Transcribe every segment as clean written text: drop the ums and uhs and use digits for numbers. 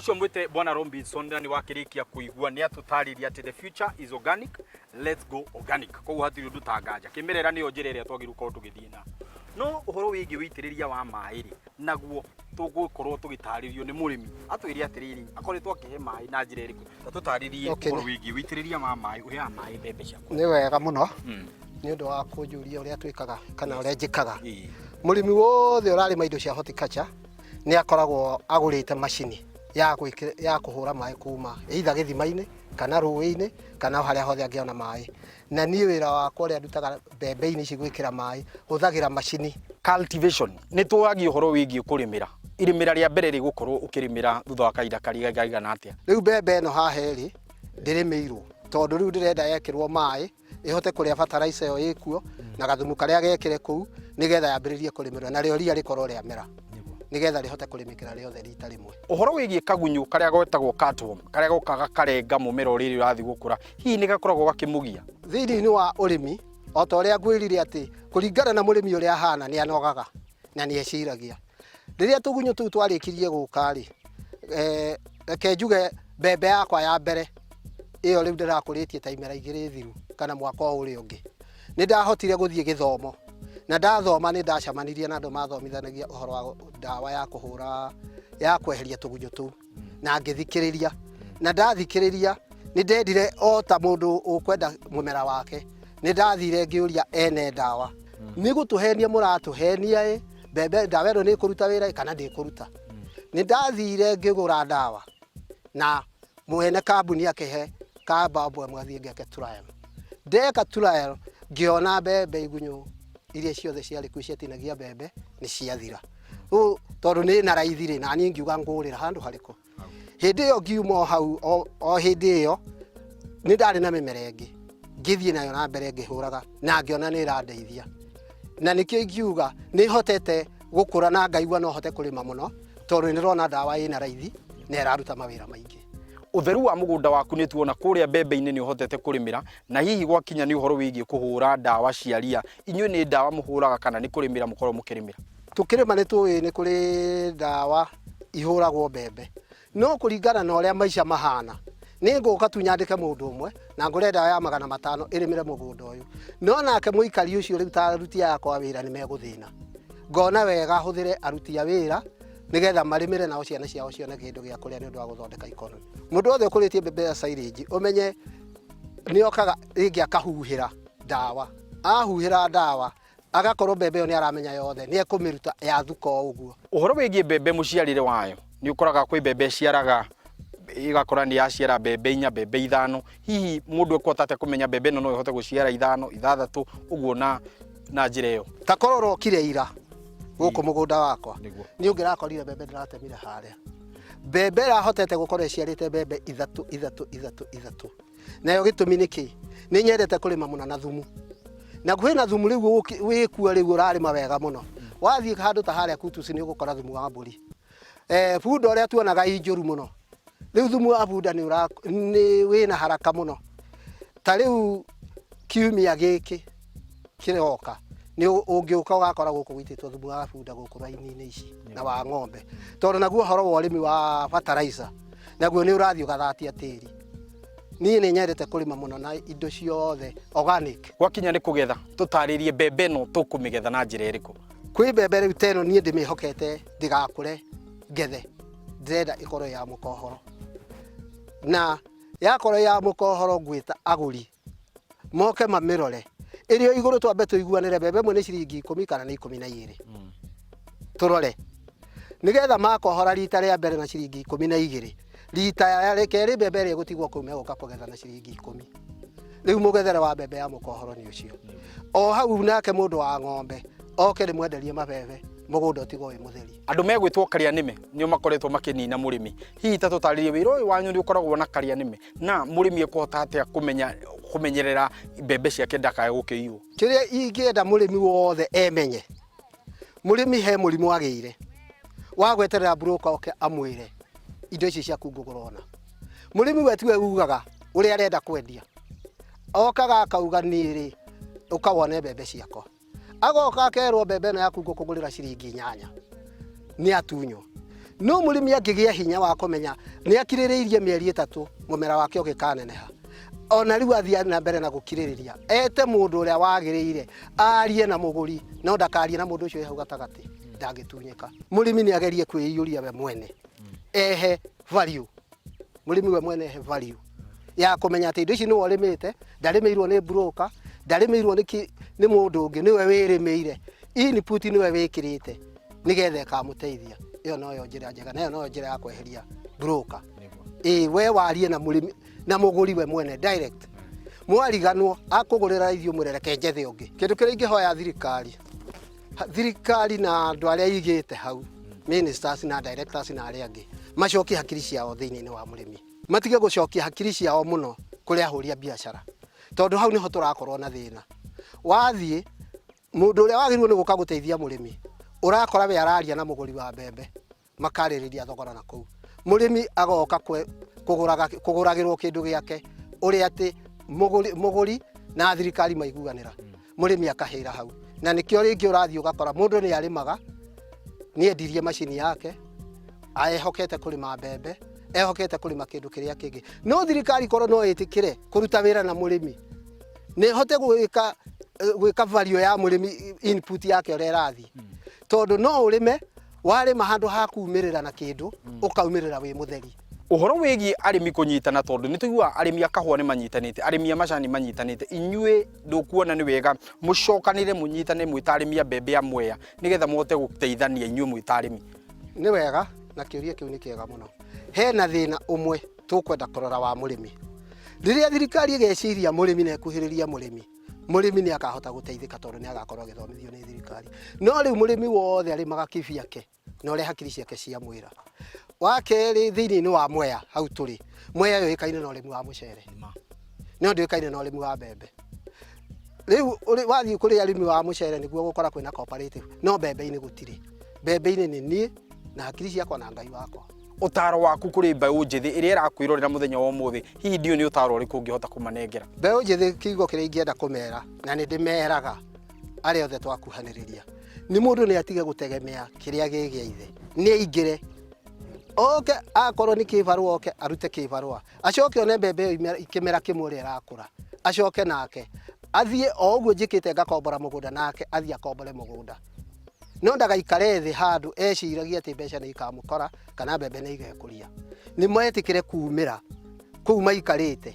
Ũcio mwĩte Bwana Robinson na nĩ wakĩrĩkia kũigua nĩ atũtarĩria atĩ the future is organic, let's go organic. Koguo hatirĩ ũndũ ta nganja. Kĩmerera nĩyo njĩra ĩrĩa twagĩrĩirwo gũkorwo tũgĩthiĩ na. No ũhoro wĩgiĩ wĩitĩrĩria wa maĩ rĩ, naguo tũgũkorwo tũgĩtarĩrio nĩ mũrĩmi atwĩre atĩrĩrĩ, akoretwo akĩhe maĩ na njĩra ĩrĩkũ. Ta tũtarĩrie ũhoro wĩgiĩ wĩitĩrĩria wa maĩ, ũheaga maĩ mbembe ciaku. Nĩ wega mũno nĩ ũndũ wa kũnjũria ũrĩa twĩkaga kana ũrĩa njĩkaga. Mũrĩmi wothe ũrarĩma indo cia horticulture nĩ akoragwo agũrĩte macini ya gwĩkĩ- ya kũhũra maĩ kuma either gĩthima-inĩ kana rũĩ-inĩ kana o harĩa hothe angĩona maĩ. Na niĩ wĩra wakwa ũrĩa ndutaga mbembe-inĩ ici gwĩkĩra maĩ, hũthagĩra macini. Cultivation, nĩ twagia ũhoro wĩgiĩ kũrĩmĩra. Irĩmĩra rĩa mbere rĩgũkorwo ũkĩrĩmĩra thutha wa kahinda karĩa kaigana atĩa? Rĩu mbembe ĩno haha ĩrĩ ndĩrĩmĩirwo tondũ rĩu ndĩrenda yekĩrwo maĩ ĩhote kũrĩa fertilizer ĩyo ĩkuo na gathumu karĩa gekĩre kũu nĩgetha yambĩrĩrie kũrĩmĩrwo narĩo ria rĩkorwo rĩamera nĩgetha rĩhote kũrĩmĩkĩra rĩothe rita rĩmwe. Ũhoro wĩgiĩ kagunyũ karĩa getagwo cutworm karĩa gokaga gakarenga mũmera ũrĩa ũrathiĩ gũkũra, hihi nĩ gakoragwo gakĩmũgia? Thĩinĩ wa ũrĩmi o ta ũrĩa ngwĩrire atĩ kũringana na mũrĩmi ũrĩa ahana nĩ anogaga na nĩ eciragia. Rĩrĩa tũgunyũ tũu twarĩkirie gũka rĩ, eh, reke njuge mbembe yakwa ya mbere ĩyo rĩu ndĩrakũrĩtie ta imera igĩrĩ thiru kana mwaka o ũrĩa ũngĩ, nĩ ndahotire gũthiĩ gĩthomo na ndathoma nĩ ndacemanirie na andũ mathomithanagia ũhoro wa ndawa ya kũhũra ya kweheria tũgunyũ tũu na ngĩthikĩrĩria na ndathikĩrĩria nĩ ndendire o ta mũndũ ũkwenda mũmera wake nĩ ndathire ngĩũria ene ndawa nĩ gũtũhenia mũratũhenia ĩ mbembe ndawa ĩno nĩ ĩkũruta wĩra ĩ kana ndĩkũruta nĩ ndathire ngĩgũra ndawa na mwene kambuni akĩhe kamba mbwe mwathiĩ ngeke trial ndeka trial ngĩona mbembe igunyũ iria ciothe ciarĩ kuo ciatinagia mbembe nĩ ciathira rĩu tondũ nĩ na raithi rĩ na niĩ ngiuga ngũrĩra handũ harĩkũ hĩndĩ ĩyo ngiuma o hau o o hĩndĩ ĩyo nĩ ndarĩ na mĩmera ĩngĩ ngĩthiĩ nayo na mbere ngĩhũraga na ngĩona nĩ ĩrandeithia na nĩkĩo ingiuga nĩ hotete gũkũra na ngaigua no hote kũrĩma mũno tondũ nĩ ndĩrona ndawa ĩna raithi na ĩraruta mawĩra maingĩ. Ũtheru wa mũgũnda waku nĩ tuona kũrĩa mbembe-inĩ nĩ ũhotete kũrĩmĩra, na hihi gwakinya nĩ ũhoro wĩgiĩ kũhũra ndawa cia ria, inyuĩ nĩ ndawa mũhũraga kana nĩ kũrĩmĩra mũkoragwo mũkĩrĩmĩra? Tũkĩrĩma nĩ tũĩ nĩ kũrĩ ndawa ihũragwo mbembe, no kũringana na ũrĩa maica mahana, nĩ ngũka tu nyandĩke mũndũ ũmwe na ngũre ndawa ya 500 ĩrĩmĩre mũgũnda ũyũ, no nake mũikari ũcio rĩu ta aruti aya akwa a wĩra nĩ megũthĩna. Ngona wega hũthĩre aruti a wĩra nĩgetha marĩmĩre nao ciana ciao cione kĩndũ gĩa kũrĩa nĩ ũndũ wa gũthondeka economy. Mũndũ wothe ũkũrĩtie mbembe ya silage ũmenye nĩ okaga rĩngĩ akahuhĩra ndawa, ahuhĩra ndawa agakorwo mbembe ĩyo nĩ aramenya yothe nĩ ekũmĩruta yathuka o ũguo. Ũhoro wĩgiĩ mbembe mũciarĩre wayo, nĩ ũkoraga kwĩ mbembe ĩciaraga ĩgakora nĩ yaciara mbembe inya, mbembe ithano, hihi mũndũ ekũhota atĩa kũmenya mbembe ĩno no ĩhote gũciara ithano, ithathatũ, ũguo na na njĩra ĩyo? Ta korwo ũrokire ira gũkũ mũgũnda wakwa nĩ ũngĩrakorire mbembe ndĩratemire harĩa. Mbembe ĩrahotete gũkorwo ĩciarĩte mbembe ithatũ ithatũ ithatũ ithatũ. Nayo gĩtũmi nĩ kĩ? Nĩ nyendete kũrĩma mũno na thumu. Na kwĩna thumu rĩu wĩkuo rĩu ũrarĩma wega mũno. Wathiĩ handũ ta harĩa Kutus nĩ ũgũkora thumu wa mbũri. Bunda ũrĩa tuonaga i njũru mũno. Rĩu thumu wa bunda nĩ nĩ wĩna haraka mũno. Ta rĩu kiumia gĩkĩ kĩroka nĩ ũngĩũka ũgakora gũkũ gũitĩtwo thumu wa bunda gũkũ raini-inĩ ici na wa ng'ombe. Tondũ naguo ũhoro wa ũrĩmi wa fertilizer naguo nĩ ũrathiĩ ũgathatia tĩri. Niĩ nĩ nyendete kũrĩma mũno na indo ciothe organic. Gwakinya nĩ kũgetha, tũtarĩrie mbembe ĩno tũkũmĩgetha na njĩra ĩrĩkũ? Kwĩ mbembe rĩu ta ĩno niĩ ndĩmĩhokete ndĩgakũre ngethe, ndĩrenda ĩkorwo ya mũkohoro. Na yakorwo ya mũkohoro ngwĩta agũri moke mamĩrore ĩrĩ o igũrũ twambe tũiguanĩre mbembe ĩmwe nĩ ciringi 10 kana nĩ 12 tũrore nĩgetha makohora rita rĩa mbere na ciringi 12 rita rĩa kerĩ mbembe ĩrĩa ĩgũtigwo kũu megũka kũgetha na ciringi 10. Rĩu mũgethere wa mbembe ya mũkohoro nĩ ũcio. O hau nake mũndũ wa ng'ombe oke rĩmwenderie mabebe mũgũnda ũtigwo wĩ mũtheri. Andũ megwĩtwo karĩa nĩme nĩo makoretwo makĩnina mũrĩmi. Hihi ta tũtarĩrie wĩra ũyũ wanyu nĩ ũkoragwo na karĩa nĩme na mũrĩmi ekũhota atĩa kũmenya kũmenyerera mbembe ciake ndakae gũkĩiywo? Kĩrĩa ingĩenda mũrĩmi wothe emenye, mũrĩmi he mũrimũ agĩire wa gweterera broker oke amwĩre indo ici ciaku ngũgũra ũna. Mũrĩmi we tiwe ugaga ũrĩa arenda kwendia, okaga akauga niĩ rĩ ũka wone mbembe ciakwa. Agoka akerwo mbembe ĩno yaku ngũkũgũrĩra ciringi 8 nĩ atunywo. No mũrĩmi angĩgĩa hinya wa kũmenya nĩ akirĩrĩirie mĩeri 3 mũmera wake ũgĩkaneneha, ona rĩu athiĩ na mbere na gũkirĩrĩria, ete mũndũ ũrĩa wagĩrĩire arie na mũgũri, no ndakarie na mũndũ ũcio wĩ hau gatagatĩ, ndangĩtunyĩka. Mũrĩmi nĩ agerie kwĩiyũria we mwene, ehe value. Mũrĩmi we mwene ehe value ya kũmenya atĩ indo ici nĩwe ũrĩmĩte, ndarĩmĩirwo nĩ broker, ndarĩmĩirwo nĩ mũndũ ũngĩ, nĩwe wĩrĩmĩire, input nĩwe wĩkĩrĩte, nĩgetha ĩkamũteithia. Ĩyo noyo njĩra njega, na ĩyo noyo njĩra ya kweheria broker. Ĩĩ, we warie na mũrĩmi na mũgũri we mwene direct, mwariganwo akũgũrĩra ithuĩ ũmwĩre reke njethe ũngĩ. Kĩndũ kĩrĩa ingĩhoya thirikari, thirikari na andũ arĩa igĩte hau, ministers na directors na arĩa angĩ, macokie hakiri ciao thĩinĩ wa mũrĩmi, matige gũcokia hakiri ciao mũno kũrĩ ahũri a biacara, tondũ hau nĩho tũrakorwo na thĩna. Wathiĩ mũndũ ũrĩa wagĩrĩirwo nĩ gũka gũteithia mũrĩmi, ũrakora we araria na mũgũri wa mbembe, makarĩrĩria thogora na kũu. Mũrĩmi agoka kũgũragĩrwo kĩndũ gĩake ũrĩa atĩ mũgũri na thirikari maiguanĩra, mũrĩmi akahĩra hau. Na nĩkĩo rĩngĩ ũrathiĩ ũgakora mũndũ nĩ arĩmaga, nĩ endirie macini yake, ehokete kũrĩma mbembe, ehokete kũrĩma kĩndũ kĩrĩa kĩngĩ. No thirikari korwo no ĩtĩkĩre kũruta wĩra na mũrĩmi, nĩ ĩhote gwĩka value ya mũrĩmi input yake ũrĩa ĩrathiĩ. Tondũ no ũrĩme, warĩma handũ ha kumĩrĩra na kĩndũ, ũkaumĩrĩra wĩ mũtheri. Ũhoro wĩgiĩ arĩmi kũnyitana, tondũ nĩ tũiguaga arĩmi a kahũa nĩ manyitanĩte, arĩmi a macani manyitanĩte, inyuĩ ndũkuona nĩ wega mũcokanĩre mũnyitane mwĩ ta arĩmi a mbembe a Mwea, nĩgetha mũhote gũteithania inyuĩ mwĩ ta arĩmi? Nĩ wega, na kĩũria kĩu nĩ kĩega mũno. Hena thĩna ũmwe tũkwenda kũrora wa mũrĩmi. Rĩrĩa thirikari ĩgeciria mũrĩmi na ĩkuhĩrĩria mũrĩmi, mũrĩmi nĩ akahota gũteithĩka, tondũ nĩ agakorwo agĩthomithio nĩ thirikari. No rĩu mũrĩmi wothe arĩmaga kibiake na ũrĩa hakiri ciake cia mwĩra. Wa kerĩ, thĩinĩ-inĩ wa Mwea hau tũrĩ, Mwea yũĩkaine na ũrĩmi wa mũcere, no ndũĩkaine na ũrĩmi wa mbembe. Rĩu wathiĩ kũrĩ arĩmi wa mũcere nĩguo gũkora kwĩna cooperative, no mbembe-inĩ gũtirĩ. Mbembe-inĩ nĩ niĩ na hakiri ciakwa na Ngai wakwa. Ũtaro waku kũrĩ mbeũ njĩthĩ ĩrĩa ĩrakwĩrorera mũthenya wa ũmũthĩ, hihi ndiũĩ nĩ ũtaro ũrĩkũ ũngĩhota kũmanengera? Mbeũ njĩthĩ, kiugo kĩrĩa ingĩenda kũmera, na nĩ ndĩmeraga arĩa othe twakuhanĩrĩria, nĩ mũndũ nĩ atige gũtegemea kĩrĩa gĩ gĩa ithe, nĩ aingĩre oke, akorwo nĩ kĩbarũa oke arute kĩbarũa, acoke one mbembe ĩyo kĩmera kĩmwe ũrĩa ĩrakũra, acoke nake athiĩ o ũguo njĩkĩte ngakombora mũgũnda, nake athiĩ akombore mũgũnda. No ndagaikare thĩ handũ eciragia atĩ mbeca nĩ ikamũkora kana mbembe nĩ igekũria. Nĩ metĩkĩre kumĩra kũu maikarĩte,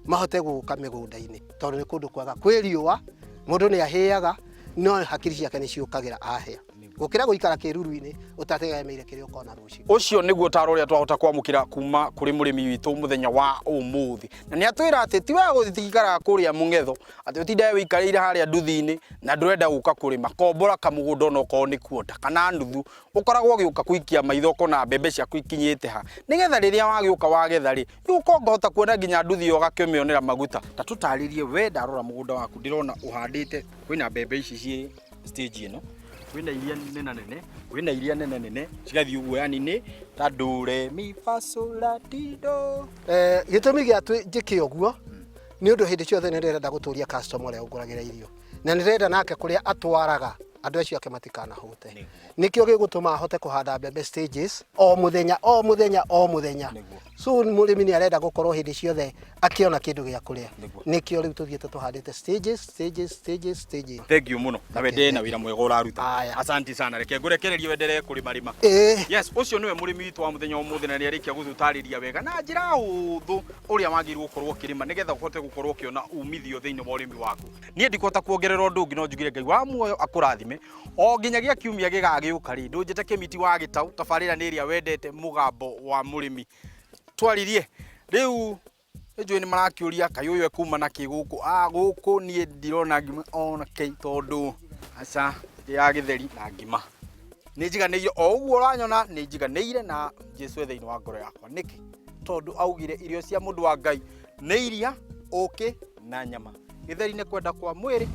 mahote gũka mĩgũnda-inĩ, tondũ nĩ kũndũ kwega, kwĩ riũa, mũndũ nĩ ahĩaga, no hakiri ciake nĩ ciũkagĩra ahĩa, gũkĩra gũikara kĩruru-inĩ ũtategemeire kĩrĩa ũkona rũciũ. Ũcio nĩguo ũtaro ũrĩa twahota kwamũkĩra kuma kũrĩ mũrĩmi witũ mũthenya wa ũmũthĩ, na nĩ atwĩra atĩ ti wega gũtikaraga kũrĩa mũng'etho, atĩ ũtindae wĩikarĩire harĩa nduthi-inĩ na ndũrenda gũka kũrĩma. Kombora kamũgũnda onokorwo nĩ kuota kana nuthu, ũkoragwo ũgĩũka kũikia maitho ũkona mbembe ciaku ikinyĩte ha, nĩgetha rĩrĩa wagĩũka wagetha rĩ, rĩu ũkahota kuona nginya nduthi ĩyo ũgakĩmĩonera maguta. Ta tũtarĩrie, we ndarora mũgũnda waku ndĩrona ũhandĩte, kwĩna mbembe ici ciĩ stage ĩno, kwĩna iria nene nene, kwĩna iria nene nene cigathiĩ ũguo, yani nĩ ta do re mi fa sol la ti do. Gĩtũmi gĩa njĩke ũguo nĩ ũndũ hĩndĩ ciothe nĩ ndĩrenda gũtũria customer ũrĩa ũngũragĩra irio, na nĩ ndĩrenda nake kũrĩa atwaraga andũ acio ake matikanahũte. Nĩkĩo gĩgũtũma ahote kũhanda mbembe stages o mũthenya o mũthenya o mũthenya. So mũrĩmi nĩ arenda gũkorwo hĩndĩ ciothe akĩona kĩndũ gĩa kũrĩa. Nĩkĩo rĩu tũthiĩte tũhandĩte stages, stages, stages, stages. Thank you mũno, na wendee na wĩra mwega ũraruta. Aya. Asante sana, reke ngũrekererie wenderee kũrĩma rĩma. Ĩĩ. Yes, ũcio nĩwe mũrĩmi witũ wa mũthenya wa ũmũthĩ, na nĩ arĩkia gũtũtarĩria wega na njĩra hũthũ ũrĩa wagĩrĩirwo gũkorwo ũkĩrĩma nĩgetha ũhote gũkorwo ũkĩona umithio thĩinĩ wa ũrĩmi waku. Niĩ ndikũhota kuongerera ũndũ ũngĩ, no njugire Ngai wa muoyo akũrathime o nginyagia kiumia gĩgagĩũka rĩ. Ndũnjĩte Kĩmiti wa Gĩtaũ, tabarĩra nĩ ĩrĩa wendete, Mũgambo wa Mũrĩmi. Twaririe rĩu nĩnjũĩ nĩ marakĩũria kaĩ ũyũ ekuma na kĩ gũkũ. Gũkũ niĩ ndirona ngima ona kĩ, tondũ aca ya gĩtheri na ngima nĩ njiganĩire o ũguo ũranyona, nĩ njiganĩire na Jesu e thĩinĩ wa ngoro yakwa. Nĩkĩ? Tondũ augire irio cia mũndũ wa Ngai nĩ iria, ũkĩ na nyama. Gĩtheri nĩ kwenda kwa mwĩrĩ.